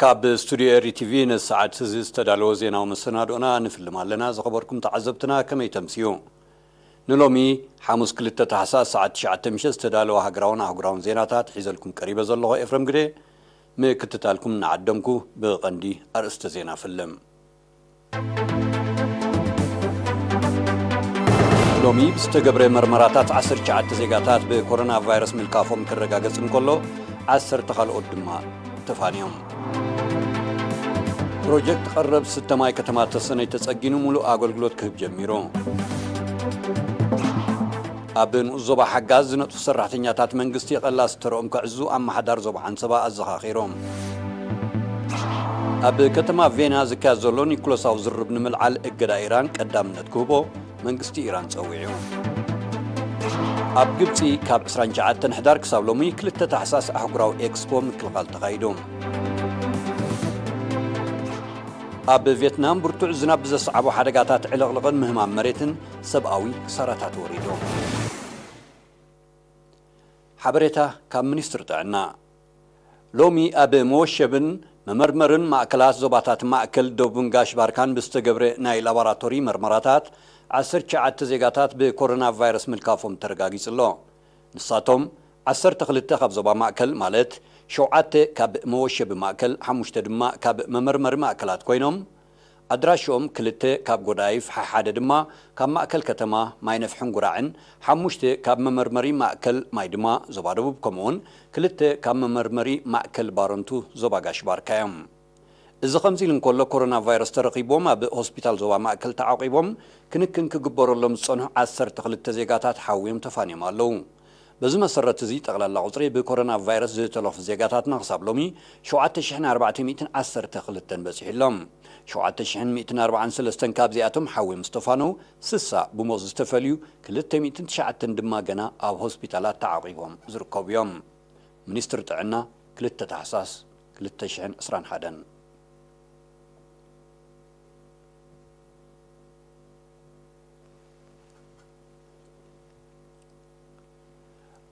ካብ ስቱድዮ ኤሪ ቲቪ ንሰዓት እዚ ዝተዳለወ ዜናዊ መሰናድኦና ንፍልም ኣለና። ዝኸበርኩም ተዓዘብትና ከመይ ተምስዩ? ንሎሚ ሓሙስ ክልተ ታሕሳስ ሰዓት ትሽዓተ ምሸት ዝተዳለወ ሃገራውን ኣህጉራውን ዜናታት ሒዘልኩም ቀሪበ ዘለኹ ኤፍረም ግደ። ምክትታልኩም እናዓደምኩ ብቐንዲ ኣርእስተ ዜና ፍልም። ሎሚ ብዝተገብረ መርመራታት ዓሰርተ ትሽዓተ ዜጋታት ብኮሮና ቫይረስ ምልካፎም ክረጋገጽ እንከሎ፣ ዓሰርተ ካልኦት ድማ ተፋንዮም። ፕሮጀክት ቀረብ ስተ ማይ ከተማ ተሰነይ ተጸጊኑ፣ ሙሉእ ኣገልግሎት ክህብ ጀሚሩ። ኣብ ንኡስ ዞባ ሓጋዝ ዝነጥፉ ሰራሕተኛታት መንግስቲ የቐላ ዝተረኦም ከዕዙ ኣመሓዳር ዞባ ዓንሰባ ኣዘኻኺሮም። ኣብ ከተማ ቬና ዝካየድ ዘሎ ኒኩለሳዊ ዝርርብ ንምልዓል እገዳ ኢራን ቀዳምነት ክህቦ መንግስቲ ኢራን ጸዊዑ። ኣብ ግብጺ ካብ ዕስራን ትሽዓተን ሕዳር ክሳብ ሎሚ ክልተ ታሕሳስ ኣህጉራዊ ኤክስፖ ምክልኻል ተኻይዱ። ኣብ ቬትናም ብርቱዕ ዝናብ ብዘስዓቦ ሓደጋታት ዕልቕልቕን ምህማም መሬትን ሰብኣዊ ክሳራታት ወሪዱ። ሓበሬታ ካብ ሚኒስትሪ ጥዕና። ሎሚ ኣብ መወሸብን መመርመርን ማእከላት ዞባታት ማእከል ደቡብን ጋሽ ባርካን ብዝተገብረ ናይ ላቦራቶሪ መርመራታት ዓሰርተ ትሽዓተ ዜጋታት ብኮሮና ቫይረስ ምልካፎም ተረጋጊጹ ኣሎ። ንሳቶም ዓሰርተ ክልተ ካብ ዞባ ማእከል፣ ማለት ሸውዓተ ካብ መወሸቢ ማእከል፣ ሓሙሽተ ድማ ካብ መመርመሪ ማእከላት ኮይኖም፣ ኣድራሽኦም ክልተ ካብ ጎዳይፍ፣ ሓሓደ ድማ ካብ ማእከል ከተማ ማይ ነፍሕን ጉራዕን፣ ሓሙሽተ ካብ መመርመሪ ማእከል ማይ ድማ ዞባ ደቡብ፣ ከምኡውን ክልተ ካብ መመርመሪ ማእከል ባረንቱ ዞባ ጋሽ ባርካ እዮም። እዚ ከምዚ ኢሉ እንከሎ፣ ኮሮና ቫይረስ ተረኺቦም ኣብ ሆስፒታል ዞባ ማእከል ተዓቂቦም ክንክን ክግበረሎም ዝጸንሑ ዓሰርተ ክልተ ዜጋታት ሓውዮም ተፋንዮም ኣለዉ። በዚ መሰረት እዚ፣ ጠቕላላ ቁጽሪ ብኮሮና ቫይረስ ዝተለኽፉ ዜጋታትና ክሳብ ሎሚ ሸውዓተ ሽሕን ኣርባዕተ ሚእትን ዓሰርተ ክልተን በጺሑ ኣሎ። ሸውዓተ ሽሕን ሚእትን ኣርባዓን ሰለስተን ካብዚኣቶም ሓውዮም ዝተፋነው፣ ስሳ ብሞት ዝተፈልዩ፣ ክልተ ሚእትን ትሽዓተን ድማ ገና ኣብ ሆስፒታላት ተዓቂቦም ዝርከቡ እዮም። ሚኒስትሪ ጥዕና፣ ክልተ ታሕሳስ ክልተ ሽሕን ዕስራን ሓደን።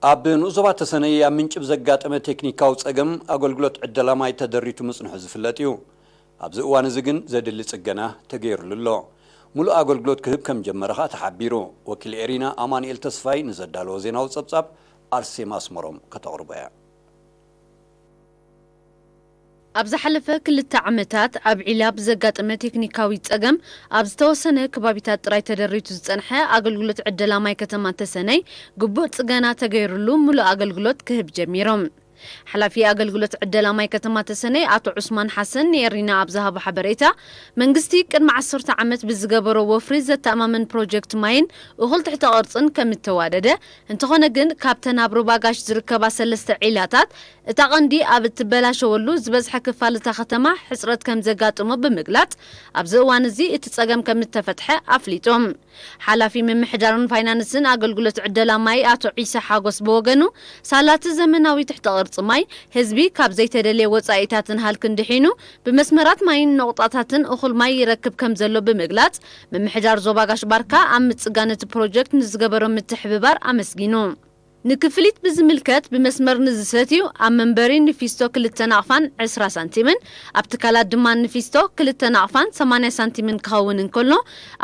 ኣብ ንኡስ ዞባ ተሰነይ ኣብ ምንጭብ ዘጋጠመ ቴክኒካዊ ጸገም ኣገልግሎት ዕደላ ማይ ተደሪቱ ምጽንሑ ዝፍለጥ እዩ። ኣብዚ እዋን እዚ ግን ዘድሊ ጽገና ተገይሩሉ ኣሎ። ሙሉእ ኣገልግሎት ክህብ ከም ጀመረ ኸኣ ተሓቢሩ። ወኪል ኤሪና ኣማኑኤል ተስፋይ ንዘዳለዎ ዜናዊ ጸብጻብ ኣርሴማ ኣስመሮም ከተቕርቦ እያ። ኣብ ዝሓለፈ ክልተ ዓመታት ኣብ ዒላ ብዘጋጠመ ቴክኒካዊ ጸገም ኣብ ዝተወሰነ ከባቢታት ጥራይ ተደሪቱ ዝጸንሐ ኣገልግሎት ዕደላ ማይ ከተማ ተሰነይ ግቡእ ጽገና ተገይሩሉ ምሉእ ኣገልግሎት ክህብ ጀሚሩ። ሓላፊ ኣገልግሎት ዕደላ ማይ ከተማ ተሰነይ ኣቶ ዑስማን ሓሰን ንኤሪና ኣብ ዝሃቦ ሓበሬታ፣ መንግስቲ ቅድሚ ዓሰርተ ዓመት ብዝገበሮ ወፍሪ ዘተኣማምን ፕሮጀክት ማይን እኹል ትሕተ ቅርጽን ከም እተዋደደ፣ እንተኾነ ግን ካብተን ኣብ ሩባ ጋሽ ዝርከባ ሰለስተ ዒላታት እታ ቀንዲ ኣብ እትበላሸወሉ ዝበዝሐ ክፋል እታ ከተማ ሕጽረት ከም ዘጋጥሞ ብምግላጽ፣ ኣብዚ እዋን እዚ እቲ ጸገም ከም እተፈትሐ ኣፍሊጡ። ሓላፊ ምምሕዳርን ፋይናንስን ኣገልግሎት ዕደላ ማይ ኣቶ ዒሳ ሓጎስ ብወገኑ፣ ሳላቲ ዘመናዊ ትሕተ ቅርጺ ማይ ህዝቢ ካብ ዘይተደልየ ወጻኢታትን ሃልክን ድሒኑ ብመስመራት ማይን ነቑጣታትን እኹል ማይ ይረክብ ከም ዘሎ ብምግላጽ፣ ምምሕዳር ዞባ ጋሽ ባርካ ኣብ ምጽጋን እቲ ፕሮጀክት ንዝገበሮ ምትሕብባር ኣመስጊኑ። ንክፍሊት ብዝምልከት፣ ብመስመር ንዝሰትዩ ኣብ መንበሪ ንፊስቶ ክልተ ናቕፋን ዕስራ ሳንቲምን፣ ኣብ ትካላት ድማ ንፊስቶ ክልተ ናቕፋን ሰማንያ ሳንቲምን ክኸውን እንከሎ፣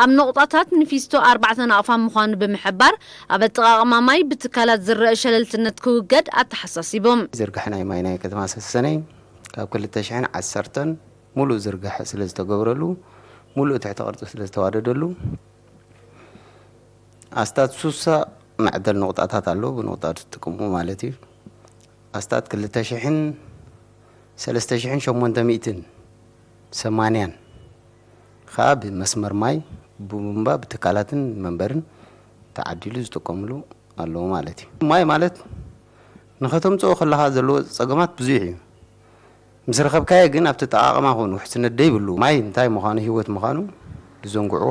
ኣብ ነቑጣታት ንፊስቶ ኣርባዕተ ናቕፋ ምዃኑ ብምሕባር፣ ኣብ ኣጠቓቕማ ማይ ብትካላት ዝረአ ሸለልትነት ክውገድ ኣተሓሳሲቦም። ዝርግሐ ናይ ማይ ናይ ከተማ ተሰነይ ካብ ክልተ ሽሕን ዓሰርተን ሙሉእ ዝርግሐ ስለ ዝተገብረሉ፣ ሙሉእ ትሕተ ቅርጺ ስለ ዝተዋደደሉ፣ ኣስታት ሱሳ መዕደል ነቑጣታት ኣሎ፣ ብነቑጣታት ዝጥቀሙ ማለት እዩ። ኣስታት ክልተ ሽሕን ሰለስተ ሽሕን ሸሞንተ ሚእትን ሰማንያን ከኣ ብመስመር ማይ፣ ብቡምባ፣ ብትካላትን መንበርን ተዓዲሉ ዝጥቀምሉ ኣለዉ ማለት እዩ። ማይ ማለት ንኸተምጽኦ ከለኻ ዘለዎ ጸገማት ብዙሕ እዩ። ምስ ረኸብካዮ ግን ኣብቲ ኣጠቓቕማ ኾን ውሕስነት ደይብሉ። ማይ እንታይ ምዃኑ፣ ህይወት ምዃኑ ዝዘንግዕዎ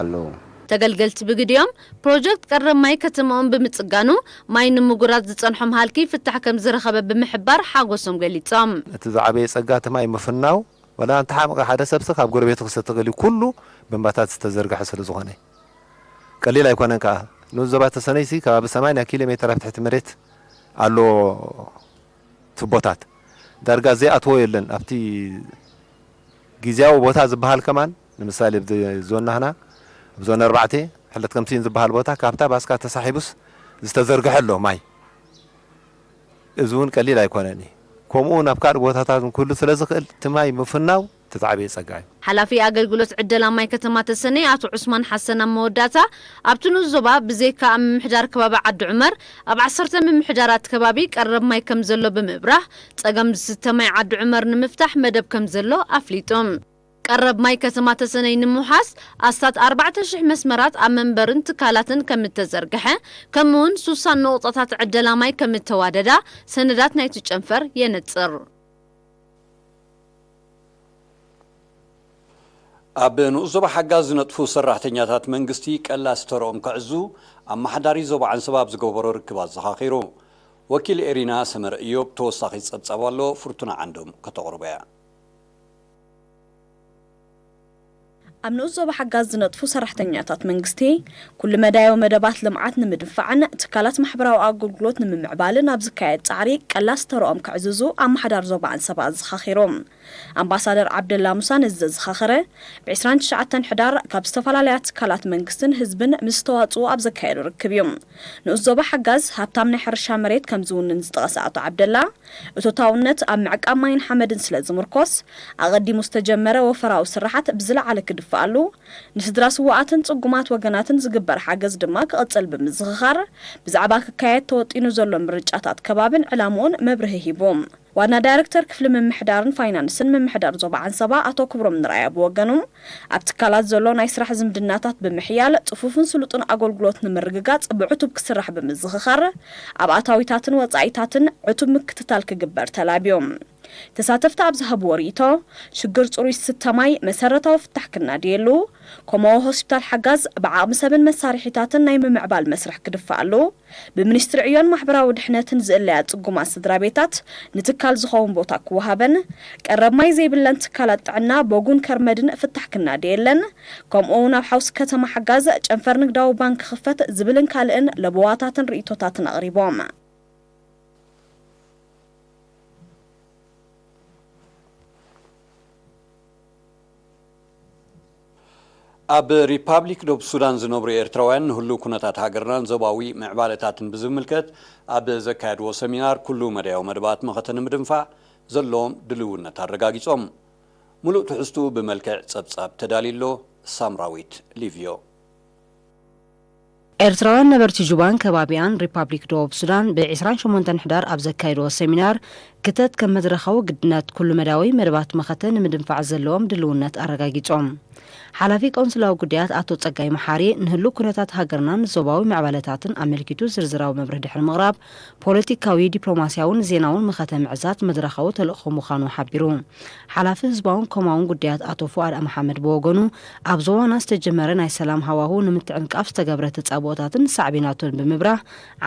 ኣለዉ። ተገልገልቲ ብግዲኦም፣ ፕሮጀክት ቀረብ ማይ ከተማኦም ብምጽጋኑ፣ ማይ ንምጉራት ዝጸንሖም ሃልኪ ፍታሕ ከም ዝረኸበ ብምሕባር ሓጎሶም ገሊጾም። እቲ ዝዓበየ ጸጋ እቲ ማይ ምፍናው፣ ወላ እንተሓመቐ ሓደ ሰብሲ ካብ ጎረቤቱ ክሰቲ ክእል እዩ፣ ኩሉ ብምባታት ዝተዘርግሐ ስለ ዝኾነ። ቀሊል ኣይኮነን ከኣ። ንኡስ ዞባ ተሰነይሲ ከባቢ ሰማንያ ኪሎ ሜትር ኣብ ትሕቲ መሬት ኣሎ ቱቦታት። ዳርጋ ዘይኣትዎ የለን። ኣብቲ ግዝያዊ ቦታ ዝበሃል ከማን ንምሳሌ ኣብዚ ዞን ናህና ኣብ ዞን ኣርባዕተ ሕለት ከምሲን ዝበሃል ቦታ ካብታ ባስካ ተሳሒቡስ ዝተዘርግሐ ኣሎ ማይ። እዚ እውን ቀሊል ኣይኮነን እዩ። ከምኡ እውን ኣብ ካልእ ቦታታት እውን ክህሉ ስለ ዝኽእል እቲ ማይ ምፍናው እቲ ዝዓበየ ጸጋ እዩ። ሓላፊ ኣገልግሎት ዕደላ ማይ ከተማ ተሰነይ ኣቶ ዑስማን ሓሰን ኣብ መወዳእታ ኣብቲ ንኡስ ዞባ ብዘይካ ኣብ ምምሕዳር ከባቢ ዓዲ ዑመር ኣብ ዓሰርተ ምምሕዳራት ከባቢ ቀረብ ማይ ከም ዘሎ ብምብራህ ጸገም ዝስተ ማይ ዓዲ ዑመር ንምፍታሕ መደብ ከም ዘሎ ኣፍሊጡ። ቀረብ ማይ ከተማ ተሰነይ ንምውሓስ ኣስታት ኣርባዕተ ሽሕ መስመራት ኣብ መንበርን ትካላትን ከም እተዘርግሐ፣ ከምኡውን ሱሳን ነቑጣታት ዕደላ ማይ ከም እተዋደዳ ሰነዳት ናይቲ ጨንፈር የነጽር። ኣብ ንኡስ ዞባ ሓጋዝ ዝነጥፉ ሰራሕተኛታት መንግስቲ ቀላስ ተርኦም ክዕዙ ኣመሓዳሪ ዞባ ዓንሰባ ኣብ ዝገበሮ ርክብ ኣዘኻኺሩ። ወኪል ኤሪና ሰመረ እዮብ ተወሳኺ ጸብጻብ ኣሎ፣ ፍርቱና ዓንዶም ከተቕርቦ እያ። ኣብ ንኡስ ዞባ ሓጋዝ ዝነጥፉ ሰራሕተኛታት መንግስቲ፣ ኩሉ መዳያዊ መደባት ልምዓት ንምድንፋዕን ትካላት ማሕበራዊ ኣገልግሎት ንምምዕባልን ኣብ ዝካየድ ጻዕሪ ቀላስ ተርኦም ክዕዝዙ ኣመሓዳሪ ዞባ ዓንሰባ ኣዘኻኺሩ። ኣምባሳደር ዓብደላ ሙሳ ነዚ ዘዘኻኸረ፣ ብ ዕስራን ትሽዓተን ሕዳር ካብ ዝተፈላለያ ትካላት መንግስትን ህዝብን ምስ ዝተዋጽኡ ኣብ ዘካየዶ ርክብ እዩ። ንኡስ ዞባ ሓጋዝ ሃብታም ናይ ሕርሻ መሬት ከም ዝውንን ዝጠቐሰ ኣቶ ዓብደላ፣ እቶታውነት ኣብ ምዕቃብ ማይን ሓመድን ስለ ዝምርኮስ፣ ኣቐዲሙ ዝተጀመረ ወፈራዊ ስራሓት ብዝለዓለ ክድፍኣሉ፣ ንስድራ ስዉኣትን ጽጉማት ወገናትን ዝግበር ሓገዝ ድማ ክቕጽል ብምዝኽኻር፣ ብዛዕባ ክካየድ ተወጢኑ ዘሎ ምርጫታት ከባብን ዕላምኡን መብርሂ ሂቡ። ዋና ዳይረክተር ክፍሊ ምምሕዳርን ፋይናንስን ምምሕዳር ዞባ ዓንሰባ ኣቶ ክብሮም ንርኣያ ብወገኑ፣ ኣብ ትካላት ዘሎ ናይ ስራሕ ዝምድናታት ብምሕያል፣ ጽፉፍን ስሉጥን ኣገልግሎት ንምርግጋጽ ብዕቱብ ክስራሕ ብምዝኽኻር፣ ኣብ ኣታዊታትን ወጻኢታትን ዕቱብ ምክትታል ክግበር ተላብዮም። ተሳተፍቲ ኣብ ዝሃብዎ ርእይቶ፣ ሽግር ጽሩይ ዝስተ ማይ መሰረታዊ ፍታሕ ክናድየሉ፣ ከምኡ ሆስፒታል ሓጋዝ ብዓቕሚ ሰብን መሳርሒታትን ናይ ምምዕባል መስርሕ ክድፋኣሉ፣ ብሚኒስትሪ ዕዮን ማሕበራዊ ድሕነትን ዝእለያ ጽጉማት ስድራ ቤታት ንትካል ዝኸውን ቦታ ክወሃበን፣ ቀረብ ማይ ዘይብለን ትካላት ጥዕና ቦጉን ከርመድን ፍታሕ ክናድየለን፣ ከምኡ እውን ኣብ ሓውሲ ከተማ ሓጋዝ ጨንፈር ንግዳዊ ባንክ ክኽፈት ዝብልን ካልእን ለበዋታትን ርእይቶታትን ኣቕሪቦም። ኣብ ሪፓብሊክ ደቡብ ሱዳን ዝነብሩ ኤርትራውያን ንህሉው ኩነታት ሃገርናን ዞባዊ ምዕባለታትን ብዝምልከት ኣብ ዘካየድዎ ሰሚናር ኩሉ መዳያዊ መደባት መኸተ ንምድንፋዕ ዘለዎም ድልውነት ኣረጋጊጾም። ምሉእ ትሕዝትኡ ብመልክዕ ጸብጻብ ተዳልዩ ኣሎ። ሳምራዊት ሊቭዮ። ኤርትራውያን ነበርቲ ጁባን ከባቢኣን ሪፓብሊክ ደቡብ ሱዳን ብ ዕስራን ሸሞንተን ሕዳር ኣብ ዘካየድዎ ሰሚናር ክተት ከም መድረኻዊ ግድነት ኩሉ መዳያዊ መደባት መኸተ ንምድንፋዕ ዘለዎም ድልውነት ኣረጋጊጾም። ሓላፊ ቆንስላዊ ጉዳያት ኣቶ ጸጋይ መሓሪ ንህሉው ኩነታት ሃገርናን ዞባዊ ምዕባለታትን ኣመልኪቱ ዝርዝራዊ መብርሂ ድሕሪ ምቕራብ ፖለቲካዊ፣ ዲፕሎማስያውን ዜናውን መኸተ ምዕዛት መድረኻዊ ተልእኾ ምዃኑ ሓቢሩ። ሓላፊ ህዝባውን ኮማውን ጉዳያት ኣቶ ፉኣድ መሓመድ ብወገኑ ኣብ ዞባና ዝተጀመረ ናይ ሰላም ሃዋሁ ንምትዕንቃፍ ዝተገብረ ተጻብኦታትን ሳዕቤናቱን ብምብራህ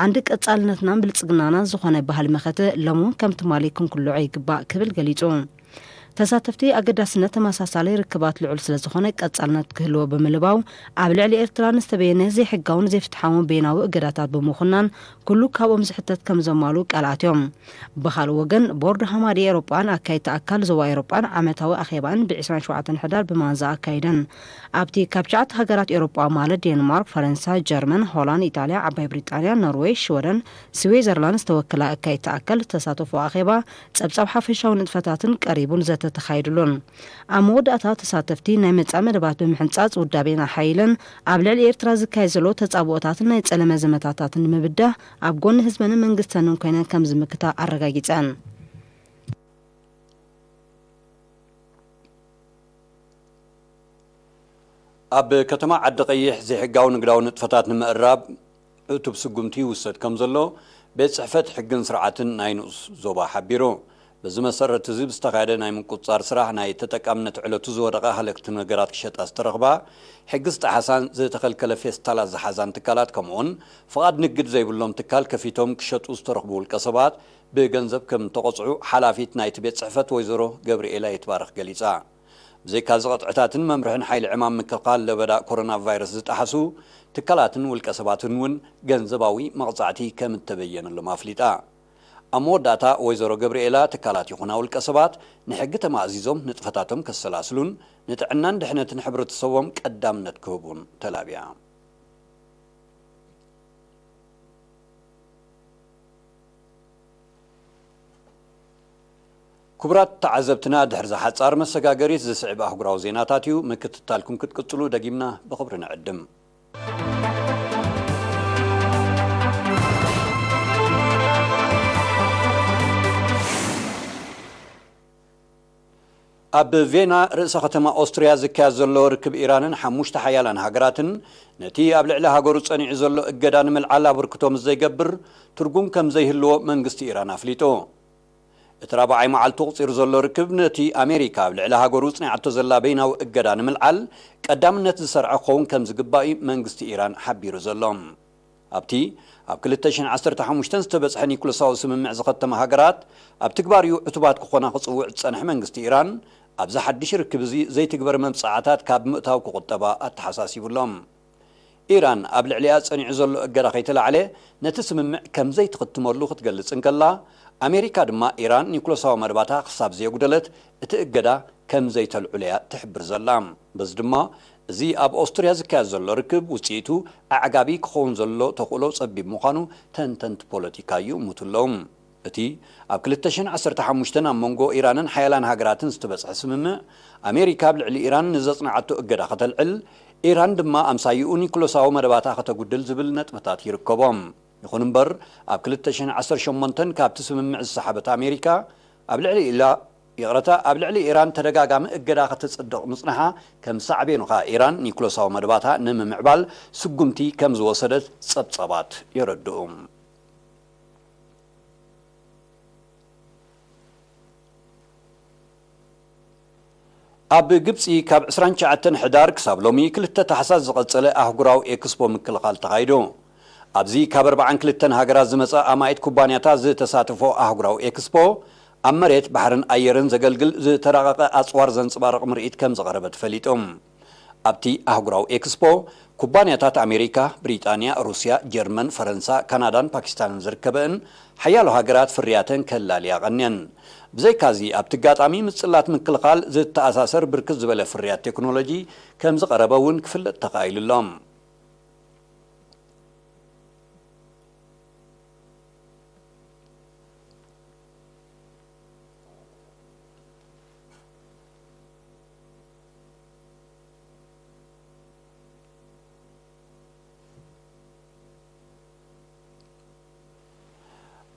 ዓንዲ ቀጻልነትናን ብልጽግናናን ዝኾነ ባህሊ መኸተ ሎሚ እውን ከም ትማሊ ክንኩልዖ ይግባእ ክብል ገሊጹ። ተሳተፍቲ ኣገዳስነት ተመሳሳሊ ርክባት ልዑል ስለ ዝኾነ ቀጻልነት ክህልዎ ብምልባው ኣብ ልዕሊ ኤርትራ ንዝተበየነ ዘይሕጋውን ዘይፍትሓውን በይናዊ እገዳታት ብምኹናን ኩሉ ካብኦም ዝሕተት ከም ዘማሉ ቃል ኣትዮም። ብኻልእ ወገን ቦርድ ሃማዲ ኤሮጳን ኣካይድቲ ኣካል ዞባ ኤሮጳን ዓመታዊ ኣኼባን ብ ዕስራን ሸውዓተን ሕዳር ብማንዛ ኣካይደን። ኣብቲ ካብ ትሽዓተ ሃገራት ኤሮጳ ማለት ዴንማርክ፣ ፈረንሳ፣ ጀርመን፣ ሆላንድ፣ ኢጣልያ፣ ዓባይ ብሪጣንያ፣ ኖርወይ፣ ሽወደን፣ ስዊዘርላንድ ዝተወከላ ኣካይድቲ ኣካል ዝተሳተፎ ኣኼባ ጸብጻብ ሓፈሻዊ ንጥፈታትን ቀሪቡን ዘተ ተኻይድሉን። ኣብ መወዳእታ ተሳተፍቲ ናይ መጻኢ መደባት ብምሕንጻጽ ውዳቤን ኣሓይለን ኣብ ልዕሊ ኤርትራ ዝካየድ ዘሎ ተጻብኦታትን ናይ ጸለመ ዘመታታትን ንምብዳህ ኣብ ጎኒ ህዝበንን መንግስተንን ኮይነን ከም ዝምክታ ኣረጋጊጸን። ኣብ ከተማ ዓዲ ቀይሕ ዘይሕጋዊ ንግዳዊ ንጥፈታት ንምእራብ ዕቱብ ስጉምቲ ይውሰድ ከም ዘሎ ቤት ጽሕፈት ሕግን ስርዓትን ናይ ንኡስ ዞባ ሓቢሩ። በዚ መሰረት እዚ ብዝተኻየደ ናይ ምቁጽጻር ስራሕ ናይ ተጠቃምነት ዕለቱ ዝወደቐ ሃለክቲ ነገራት ክሸጣ ዝተረኽባ ሕጊ ዝጠሓሳን ዝተኸልከለ ፌስታላት ዝሓዛን ትካላት ከምኡውን ፍቓድ ንግድ ዘይብሎም ትካል ከፊቶም ክሸጡ ዝተረኽቡ ውልቀ ሰባት ብገንዘብ ከም ተቖጽዑ ሓላፊት ናይቲ ቤት ጽሕፈት ወይዘሮ ገብርኤላ ይትባረኽ ገሊጻ። ብዘይካዚ ቅጥዕታትን መምርሕን ሓይሊ ዕማም ምክልኻል ለበዳ ኮሮና ቫይረስ ዝጠሓሱ ትካላትን ውልቀ ሰባትን እውን ገንዘባዊ መቕጻዕቲ ከም እተበየነሎም ኣፍሊጣ። ኣብ መወዳእታ ወይዘሮ ገብርኤላ ትካላት ይኹና ውልቀ ሰባት ንሕጊ ተማእዚዞም ንጥፈታቶም ከሰላስሉን ንጥዕናን ድሕነትን ሕብረተሰቦም ቀዳምነት ክህቡን ተላብያ። ክቡራት ተዓዘብትና ድሕሪ ዝሓጻር መሰጋገሪት ዝስዕብ ኣህጉራዊ ዜናታት እዩ። ምክትታልኩም ክትቅጽሉ ደጊምና ብኽብሪ ንዕድም። ኣብ ቬና ርእሰ ከተማ ኦስትርያ ዝካየድ ዘሎ ርክብ ኢራንን ሓሙሽተ ሓያላን ሃገራትን ነቲ ኣብ ልዕሊ ሃገሩ ጸኒዑ ዘሎ እገዳ ንምልዓል ኣበርክቶ ምስ ዘይገብር ትርጉም ከም ዘይህልዎ መንግስቲ ኢራን ኣፍሊጡ። እቲ ራብዓይ መዓልቱ ቁጺሩ ዘሎ ርክብ ነቲ ኣሜሪካ ኣብ ልዕሊ ሃገሩ ጽኒዓቶ ዘላ በይናዊ እገዳ ንምልዓል ቀዳምነት ዝሰርዐ ክኸውን ከም ዝግባእ እዩ መንግስቲ ኢራን ሓቢሩ ዘሎ። ኣብቲ ኣብ ክልተ ሽሕን ዓሰርተ ሓሙሽተን ዝተበጽሐ ኒኩለሳዊ ስምምዕ ዝኸተማ ሃገራት ኣብ ትግባሪኡ ዕቱባት ክኾና ክጽውዕ ዝጸንሐ መንግስቲ ኢራን ኣብዚ ሓድሽ ርክብ እዚ ዘይትግበር መብጻዓታት ካብ ምእታው ክቑጠባ ኣተሓሳሲቡ ኣሎ። ኢራን ኣብ ልዕሊኣ ጸኒዑ ዘሎ እገዳ ከይተላዕለ ነቲ ስምምዕ ከም ዘይትኽትመሉ ክትገልጽ እንከላ፣ ኣሜሪካ ድማ ኢራን ኒኩለሳዊ መደባታ ክሳብ ዘየጉደለት እቲ እገዳ ከም ዘይተልዕሎ እያ ትሕብር ዘላ። በዚ ድማ እዚ ኣብ ኦስትርያ ዝካየድ ዘሎ ርክብ ውጽኢቱ ኣዕጋቢ ክኸውን ዘሎ ተኽእሎ ጸቢብ ምዃኑ ተንተንቲ ፖለቲካ ይእምቱ ኣለዉ። እቲ ኣብ ክልተ ሽሕን ዓሰርተ ሓሙሽተን ኣብ መንጎ ኢራንን ሓያላን ሃገራትን ዝተበጽሐ ስምምዕ፣ ኣሜሪካ ኣብ ልዕሊ ኢራን ንዘጽንዓቶ እገዳ ከተልዕል፣ ኢራን ድማ ኣምሳይኡ ኒኩለሳዊ መደባታ ከተጉድል ዝብል ነጥብታት ይርከቦም። ይኹን እምበር፣ ኣብ ክልተ ሽሕን ዓሰርተ ሸሞንተን ካብቲ ስምምዕ ዝሰሓበት ኣሜሪካ፣ ኣብ ልዕሊ ኢላ-፣ ይቕረታ፣ ኣብ ልዕሊ ኢራን ተደጋጋሚ እገዳ ከተጽድቕ ምጽንሓ፣ ከም ሳዕቤኑ ኸኣ ኢራን ኒኩለሳዊ መደባታ ንምምዕባል ስጉምቲ ከም ዝወሰደት ጸብጻባት የረድኡ። ኣብ ግብጺ ካብ ዕስራን ትሽዓተን ሕዳር ክሳብ ሎሚ ክልተ ታሕሳስ ዝቐጸለ ኣህጉራዊ ኤክስፖ ምክልኻል ተኻይዱ። ኣብዚ ካብ ኣርባዓን ክልተን ሃገራት ዝመጻ ኣማኢት ኩባንያታት ዝተሳተፎ ኣህጉራዊ ኤክስፖ፣ ኣብ መሬት፣ ባሕርን ኣየርን ዘገልግል ዝተራቐቐ ኣጽዋር ዘንጸባርቕ ምርኢት ከም ዘቐረበ ተፈሊጡ። ኣብቲ ኣህጉራዊ ኤክስፖ፣ ኩባንያታት ኣሜሪካ፣ ብሪጣንያ፣ ሩስያ፣ ጀርመን፣ ፈረንሳ፣ ካናዳን ፓኪስታንን ዝርከበእን ሓያሎ ሃገራት ፍርያተን ከላልያ ቀንየን። ብዘይካዚ፣ ኣብቲ ኣጋጣሚ ምስ ጽላት ምክልኻል ዝተኣሳሰር ብርክት ዝበለ ፍርያት ቴክኖሎጂ ከም ዝቐረበ እውን ክፍለጥ ተኻኢሉ ኣሎ።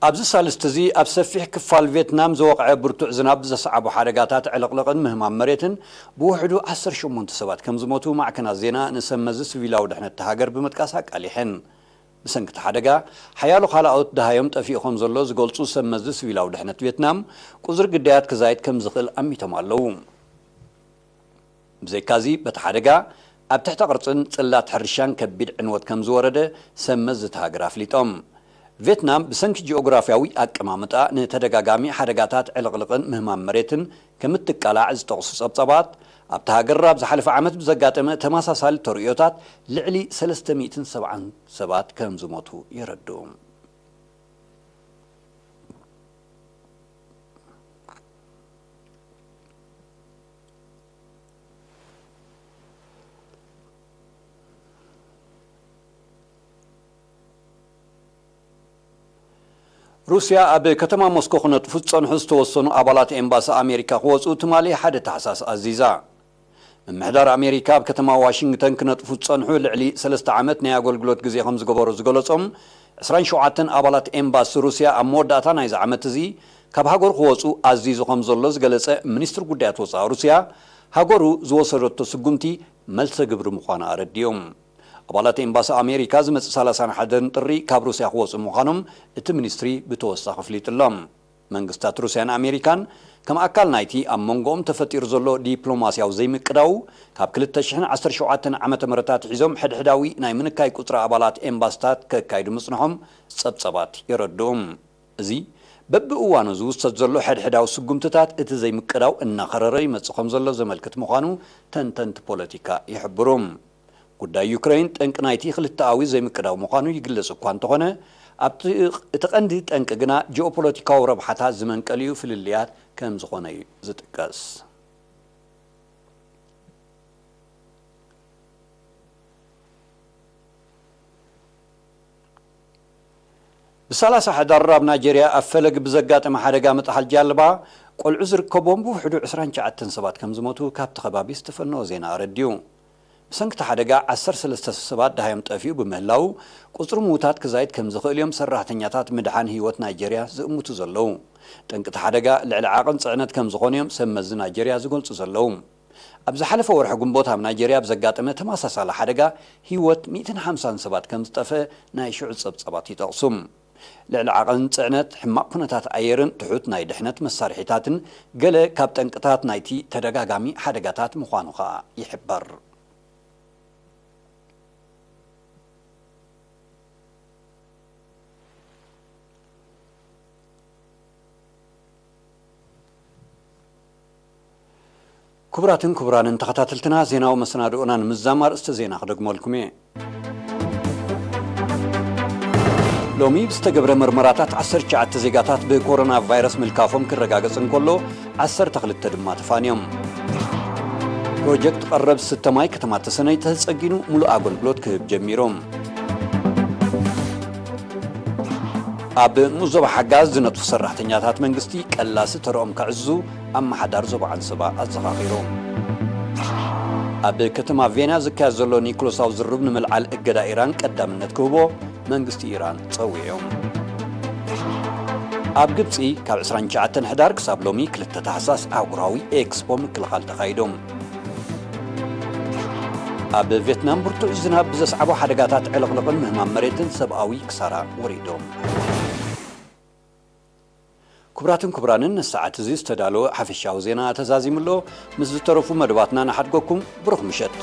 ኣብዚ ሳልስቲ እዚ ኣብ ሰፊሕ ክፋል ቬትናም ዝወቕዐ ብርቱዕ ዝናብ ዘስዓቦ ሓደጋታት ዕልቕልቕን ምህማም መሬትን ብውሕዱ ዓሰርተ ሸሞንተ ሰባት ከም ዝሞቱ ማዕከናት ዜና ንሰብ መዚ ሲቪላዊ ድሕነት እታ ሃገር ብምጥቃስ ኣቃሊሐን። ብሰንኪ እቲ ሓደጋ፣ ሓያሎ ካልኦት ደሃዮም ጠፊኡ ከም ዘሎ ዝገልጹ ሰብ መዚ ሲቪላዊ ድሕነት ቬትናም፣ ቁጽሪ ግዳያት ክዛይድ ከም ዝኽእል ኣሚቶም ኣለዉ። ብዘይካዚ፣ በቲ ሓደጋ ኣብ ትሕተ ቅርጽን ጽላት ሕርሻን ከቢድ ዕንወት ከም ዝወረደ ሰብ መዚ እታ ሃገር ኣፍሊጦም። ቬትናም ብሰንኪ ጂኦግራፍያዊ ኣቀማምጣ ንተደጋጋሚ ሓደጋታት ዕልቕልቕን ምህማም መሬትን ከም እትቃላዕ ዝጠቕሱ ጸብጻባት፣ ኣብታ ሃገር ኣብ ዝሓለፈ ዓመት ብዘጋጠመ ተመሳሳሊ ተርእዮታት ልዕሊ ሰለስተ ሚእትን ሰብዓን ሰባት ከም ዝሞቱ የረድኡ። ሩስያ ኣብ ከተማ ሞስኮ ክነጥፉ ዝጸንሑ ዝተወሰኑ ኣባላት ኤምባሲ ኣሜሪካ ክወጹ ትማሊ ሓደ ታሕሳስ ኣዚዛ። ምምሕዳር ኣሜሪካ ኣብ ከተማ ዋሽንግተን ክነጥፉ ዝጸንሑ ልዕሊ ሰለስተ ዓመት ናይ ኣገልግሎት ግዜ ከም ዝገበሩ ዝገለጾም ዕስራን ሸውዓተን ኣባላት ኤምባሲ ሩስያ ኣብ መወዳእታ ናይዚ ዓመት እዚ ካብ ሃገሩ ክወጹ ኣዚዙ ከም ዘሎ ዝገለጸ ሚኒስትሪ ጉዳያት ወጻኢ ሩስያ፣ ሃገሩ ዝወሰደቶ ስጉምቲ መልሰ ግብሪ ምዃኑ ኣረዲኦም። ኣባላት ኤምባሲ ኣሜሪካ ዝመጽእ ሰላሳን ሓደን ጥሪ ካብ ሩስያ ክወጹ ምዃኖም እቲ ሚኒስትሪ ብተወሳኺ ኣፍሊጡ ኣሎ። መንግስታት ሩስያን ኣሜሪካን ከም ኣካል ናይቲ ኣብ መንጎኦም ተፈጢሩ ዘሎ ዲፕሎማስያዊ ዘይምቅዳው፣ ካብ ክልተ ሽሕን ዓሰርተ ሸውዓተን ዓመተ ምህረት ኣትሒዞም ሕድሕዳዊ ናይ ምንካይ ቁጽሪ ኣባላት ኤምባስታት ከካይዱ ምጽንሖም ጸብጸባት የረድኡ። እዚ በብእዋኑ ዝውሰድ ዘሎ ሕድሕዳዊ ስጉምትታት እቲ ዘይምቅዳው እናኸረረ ይመጽእ ከም ዘሎ ዘመልክት ምዃኑ ተንተንቲ ፖለቲካ ይሕብሩ። ጉዳይ ዩክረይን ጠንቂ ናይቲ ክልተኣዊ ዘይምቅዳው ምዃኑ ይግለጽ እኳ እንተኾነ፣ ኣብቲ እቲ ቀንዲ ጠንቂ ግና ጂኦፖለቲካዊ ረብሓታት ዝመንቀሊኡ ፍልልያት ከም ዝኾነ እዩ ዝጥቀስ። ብሰላሳ ሕዳር ኣብ ናይጀርያ ኣብ ፈለግ ብዘጋጠመ ሓደጋ ምጥሓል ጃልባ ቆልዑ ዝርከብዎም ብውሕዱ ዕስራን ትሽዓተን ሰባት ከም ዝሞቱ ካብቲ ከባቢ ዝተፈነወ ዜና ኣረዲኡ። ብሰንኪ እቲ ሓደጋ ዓሰርተ ሰለስተ ሰባት ደሃዮም ጠፊኡ ብምህላው ቁፅሪ ምዉታት ክዛይድ ከም ዝኽእል እዮም ሰራሕተኛታት ምድሓን ህይወት ናይጀርያ ዝእምቱ ዘለዉ። ጠንቂ እቲ ሓደጋ ልዕሊ ዓቐን ፅዕነት ከም ዝኾነ እዮም ሰብ መዚ ናይጀርያ ዝገልፁ ዘለዉ። ኣብ ዝሓለፈ ወርሒ ግንቦት ኣብ ናይጀርያ ኣብ ዘጋጠመ ተመሳሳሊ ሓደጋ ህይወት ሚእትን ሓምሳን ሰባት ከም ዝጠፍአ ናይ ሽዑ ጸብጻባት ይጠቕሱ። ልዕሊ ዓቐን ጽዕነት፣ ሕማቕ ኩነታት ኣየርን ትሑት ናይ ድሕነት መሳርሒታትን ገለ ካብ ጠንቅታት ናይቲ ተደጋጋሚ ሓደጋታት ምዃኑ ኸኣ ይሕበር። ክቡራትን ክቡራንን ተኸታተልትና፣ ዜናዊ መሰናድኦና ንምዝዛም ኣርእስተ ዜና ክደግመልኩም እየ። ሎሚ ብዝተገብረ መርመራታት ዓሰርተ ትሽዓተ ዜጋታት ብኮሮና ቫይረስ ምልካፎም ክረጋገጽ እንከሎ፣ ዓሰርተ ክልተ ድማ ተፋንዮም። ፕሮጀክት ቀረብ ዝስተ ማይ ከተማ ተሰነይ ተጸጊኑ ምሉእ ኣገልግሎት ክህብ ጀሚሩ። ኣብ ሙዞባ ሓጋዝ ዝነጥፉ ሰራሕተኛታት መንግስቲ ቀላሲ ተረኦም ከዕዝዙ ኣመሓዳሪ ዞባ ዓንሰባ ኣዘኻኺሩ። ኣብ ከተማ ቬና ዝካየድ ዘሎ ኒኩለሳዊ ዝርርብ ንምልዓል እገዳ ኢራን ቀዳምነት ክህቦ መንግስቲ ኢራን ጸዊዑ። ኣብ ግብጺ ካብ ዕስራን ትሽዓተን ሕዳር ክሳብ ሎሚ ክልተ ታሕሳስ ኣህጉራዊ ኤክስፖ ምክልኻል ተኻይዱ። ኣብ ቬትናም ብርቱዕ ዝናብ ብዘስዓቦ ሓደጋታት ዕልቕልቕን ምህማም መሬትን ሰብኣዊ ክሳራ ወሪዱ። ክቡራትን ክቡራንን፣ ንሰዓት እዚ ዝተዳለወ ሓፈሻዊ ዜና ተዛዚሙ ኣሎ። ምስ ዝተረፉ መደባትና ንሓድገኩም። ብሩኽ ምሸት።